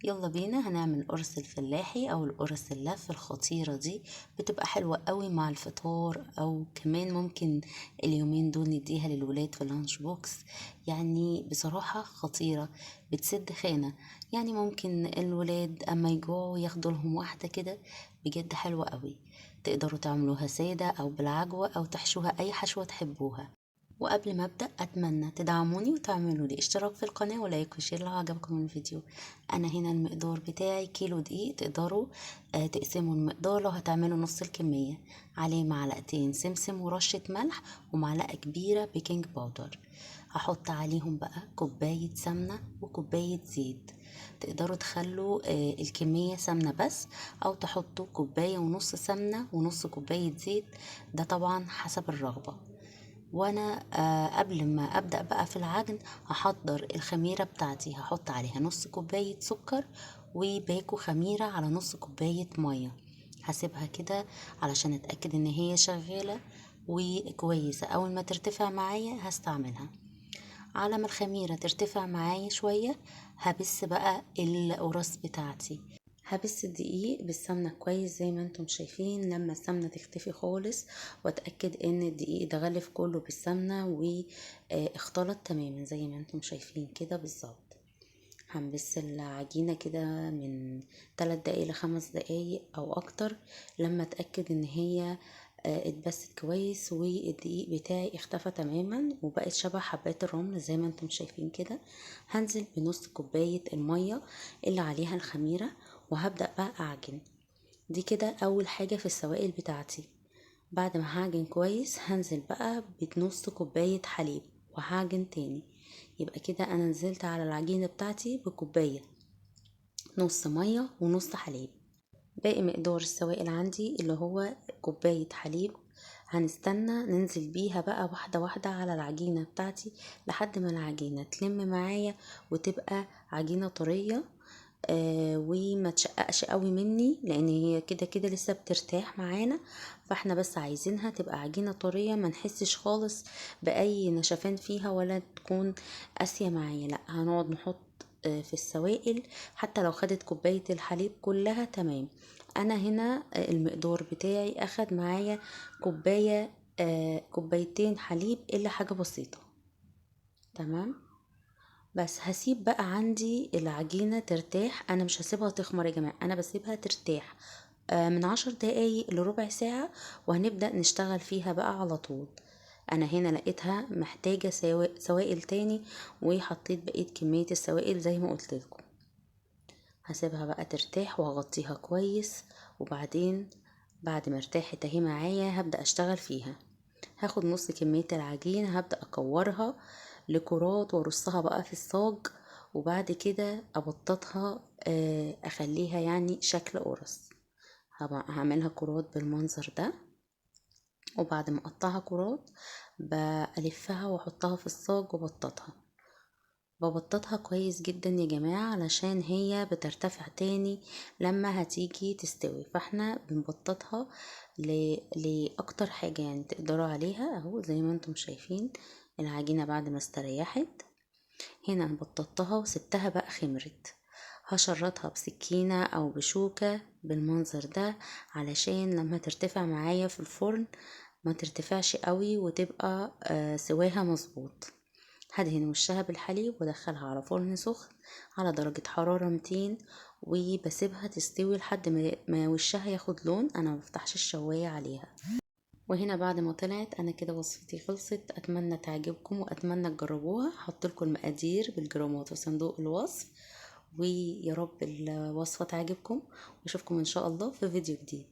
يلا بينا هنعمل قرص الفلاحي او القرص اللف الخطيرة دي، بتبقى حلوة قوي مع الفطار، او كمان ممكن اليومين دول نديها للولاد في ال lunch box. يعني بصراحة خطيرة، بتسد خانة، يعني ممكن الولاد اما يجوعوا ياخدوا لهم واحدة كده، بجد حلوة قوي. تقدروا تعملوها سادة او بالعجوة او تحشوها اي حشوة تحبوها. وقبل ما ابدا اتمنى تدعموني وتعملوا لي اشتراك في القناه و like و share لو عجبكم الفيديو. انا هنا المقدار بتاعي كيلو دقيق، تقدروا تقسموا المقدار لو هتعملوا نص الكميه. عليه معلقتين سمسم ورشه ملح ومعلقه كبيره baking powder. هحط عليهم بقى كوبايه سمنه وكوبايه زيت. تقدروا تخلوا الكميه سمنه بس، او تحطوا كوبايه ونص سمنه ونص كوبايه زيت، ده طبعا حسب الرغبه. وانا قبل ما ابدا بقى في العجن هحضر الخميره بتاعتي. هحط عليها نص كوبايه سكر وباكو خميره على نص كوبايه ميه. هسيبها كده علشان اتاكد ان هي شغاله وكويسه. اول ما ترتفع معايا هستعملها. على ما الخميره ترتفع معايا شويه هبس بقى القرص بتاعتي. هبس الدقيق بالسمنة كويس زي ما انتم شايفين. لما السمنة تختفي خالص واتأكد ان الدقيق ده غلف كله بالسمنة واختلط تماما زي ما انتم شايفين كده بالظبط. هنبس العجينة كده من 3 دقايق ل5 دقايق او اكتر، لما اتأكد ان هي اتبست كويس والدقيق بتاعي اختفى تماما وبقت شبه حبات الرمل زي ما انتم شايفين كده. هنزل بنص كوباية المية اللي عليها الخميرة وهبدأ بقى أعجن. دي كده أول حاجة في السوائل بتاعتي. بعد ما هعجن كويس هنزل بقى بنص كوباية حليب وهعجن تاني. يبقى كده أنا نزلت على العجينة بتاعتي بكوباية نص مية ونص حليب. باقي مقدار السوائل عندي اللي هو كوباية حليب هنستنى ننزل بيها بقى واحدة واحدة على العجينة بتاعتي لحد ما العجينة تلم معايا وتبقى عجينة طرية، وما تشققش قوي مني، لان هي كده كده لسه بترتاح معانا. فاحنا بس عايزينها تبقى عجينة طرية، ما نحسش خالص بأي نشفان فيها ولا تكون قاسية معايا. لا، هنقعد نحط في السوائل حتى لو خدت كوباية الحليب كلها. تمام. انا هنا المقدار بتاعي اخد معايا كوبايتين حليب الا حاجة بسيطة. تمام. بس هسيب بقى عندي العجينة ترتاح. انا مش هسيبها تخمر يا جماعة، انا بسيبها ترتاح من 10 دقايق لربع ساعة، وهنبدأ نشتغل فيها بقى على طول. انا هنا لقيتها محتاجة سوائل تاني وحطيت بقية كمية السوائل زي ما قلت لكم. هسيبها بقى ترتاح وهغطيها كويس، وبعدين بعد ما ارتاحت اهي معايا هبدأ اشتغل فيها. هاخد نص كمية العجين هبدأ اكورها لكرات وارصها بقى في الصاج، وبعد كده ابططها، اخليها شكل قرص. هعملها كرات بالمنظر ده، وبعد ما اقطعها كرات بلفها واحطها في الصاج وبططها. ببططها كويس جدا يا جماعة علشان هي بترتفع تاني لما هتيجي تستوي، فاحنا بنبططها لأكتر حاجة تقدروا عليها. اهو زي ما انتم شايفين العجينة بعد ما استريحت هنا بططتها وسبتها بقى خمرت. هشرطها بسكينة او بشوكة بالمنظر ده علشان لما ترتفع معايا في الفرن ما ترتفعش قوي وتبقى سواها مظبوط. هدهن وشها بالحليب وادخلها على فرن سخن على درجة حرارة 200، وبسيبها تستوي لحد ما وشها ياخد لون. انا ما بفتحش الشواية عليها. وهنا بعد ما طلعت انا كده وصفتي خلصت. اتمنى تعجبكم واتمنى تجربوها. هحط لكم المقادير بالجرامات في صندوق الوصف، ويا رب الوصفة تعجبكم، واشوفكم ان شاء الله في فيديو جديد.